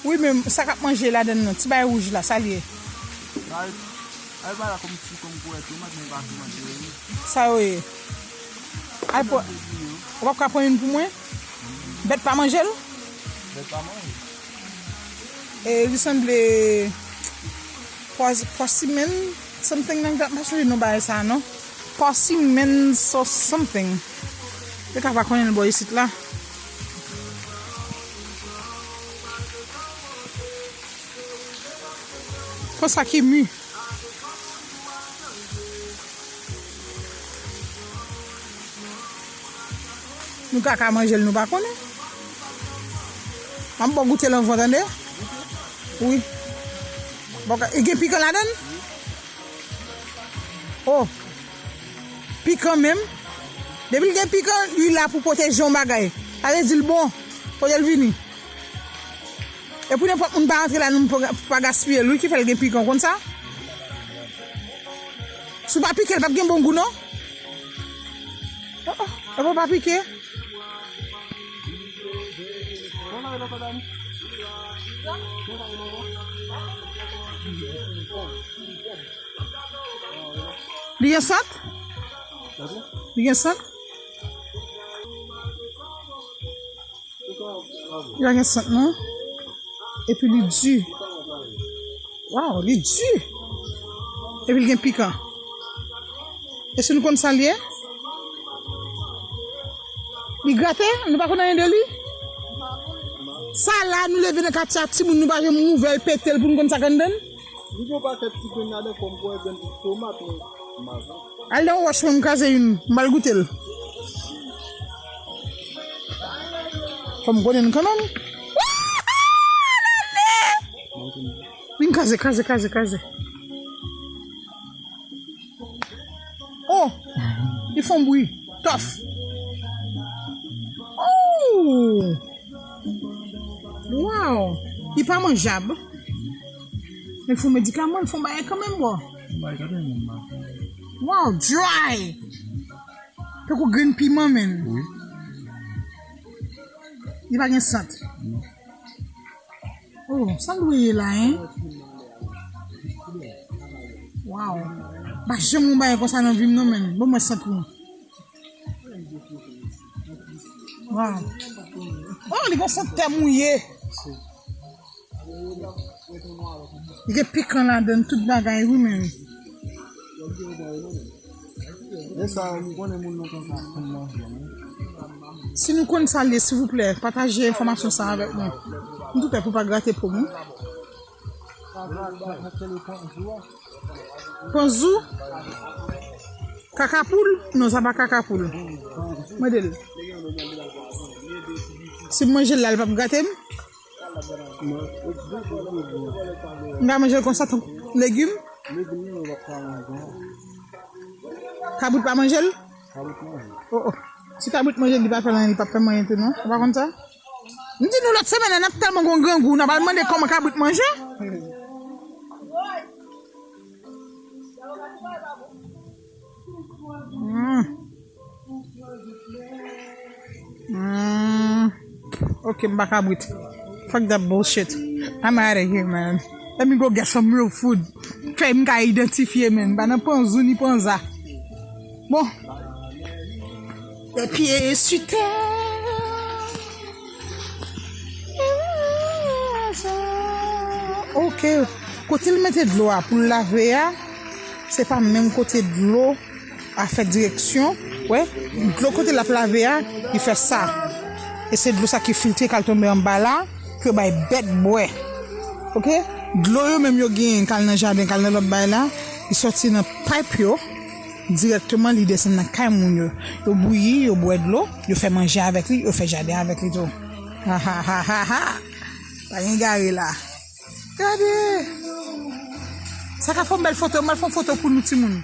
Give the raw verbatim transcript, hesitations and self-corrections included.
Wi, men sa k ap manje ladann nan, ti bagay wouj la, sa l ye? Ay, ay, bagay la kòm ti, kòm kwè tomat, men pa tomat vre, wi. Sa yo ye? Ay, po, ou p ap ka pran youn pou mwen? Bèt pa manje l? Bèt pa manje. E li sanble pòs-, pòsimen, something like that. M pa sonje non bagay sa a, non. Pòsimen or something. Yo ka pa konnen l bò isit la. Konsa ki mi. Nou ka ka manje l, nou pa konnen. M ap ba w goute l anvan, tande? Wi. Bon, e gen pikan ladann? Oh. Pikan menm. Depi l gen pikan, li la pou pwoteje yon bagay. Sa vle di l bon. Kote l vini? E pou nenpòt moun pa rantre la, nou pa, pa gaspiye l, wi, ki fè l gen pikan, w konn sa? Si w pa pike l, p ap gen bon gou, non. Oh, oh, e pa pike. Li gen sant? Li gen sant? Li pa gen sant, non. Epi li di. Waw, li di. Epi li gen pikan. E si nou konn sa l ye? Li grate, nou pa konn anyen de li. Sa la, nou leve nan katye a, timoun nou pa janm ouvè l, pete l pou nou konn sa k anndan l. Li gen yon pakèt ti grenn ladan, kòm kwè grenn tomat, men m pa konn. Al nan yon wòch mwen, m kraze youn, m al goute l. Fò m konnen l kanmenm. Vin kraze, kraze, kraze, kraze. Oh! Li fè yon bri. Tòf. Oh! Wow! Li pa manjab. Men l fè yon medikaman, l fè yon bagay kanmenm, bro. Bagay kanmenm, man. Wow, dry! Tankou grenn piman, menn. Wi. Li pa gen sant. Non. Oh, sa l dwe ye la, en? Wow. M pa janm wè yon bagay konsa nan vi m, non, menn. Ban mwen sant mwen. Wow. Oh, li gon sant tè mouye. Li gen pikan ladann, tout bagay, wi, menn. Men sa, m konnen moun nan konn sa konn manje, wi. Si nou konn sa l ye, silvouplè, pataje enfòmasyon sa avèk mwen. M tou pè pou pa grate po m, wi. Panzou? Kakapoul? Non, sa pa kakapoul. Mande l. Si m manje l la, l p ap gate m? M ka manje l konsa, tankou legim? Kabrit pa manje l? Oh, oh. Si kabrit manje l, li pa fè l anyen, li p ap fè m anyen tou, non. Ou pa konn sa? M di nou lòt semèn, n ap tèlman gon grangou, n ap al mande kòman kabrit manje. Mm. Mm. Ok, m pa kabrit. Fuck that bullshit. I'm out of here, man. Let me go get some real food. Fè m ka idantifye, man. M pa nan panzou ni panza. Bon. Les pieds sur terre. Ok. Kote l mete dlo a pou l lave a, se pa menm kote dlo a fè direksyon. Wè, dlo kote l ap lave a, li fè sa. E se dlo sa ki filtre k al tonbe anba la, pou yo bay bèt bwè. Ok? Dlo yo menm yo genyen k al nan jaden, k al nan lòt bay la, li sòti nan payp yo, dirèkteman li desann nan kay moun yo. Yo bouyi, yo bwè dlo, yo fè manje avèk li, yo fè jaden avèk li tou. Ha, ha, ha, ha, ha. Pa gen egare la. Gade! Sa ka fè yon bèl foto, m al fè yon foto pou nou timoun.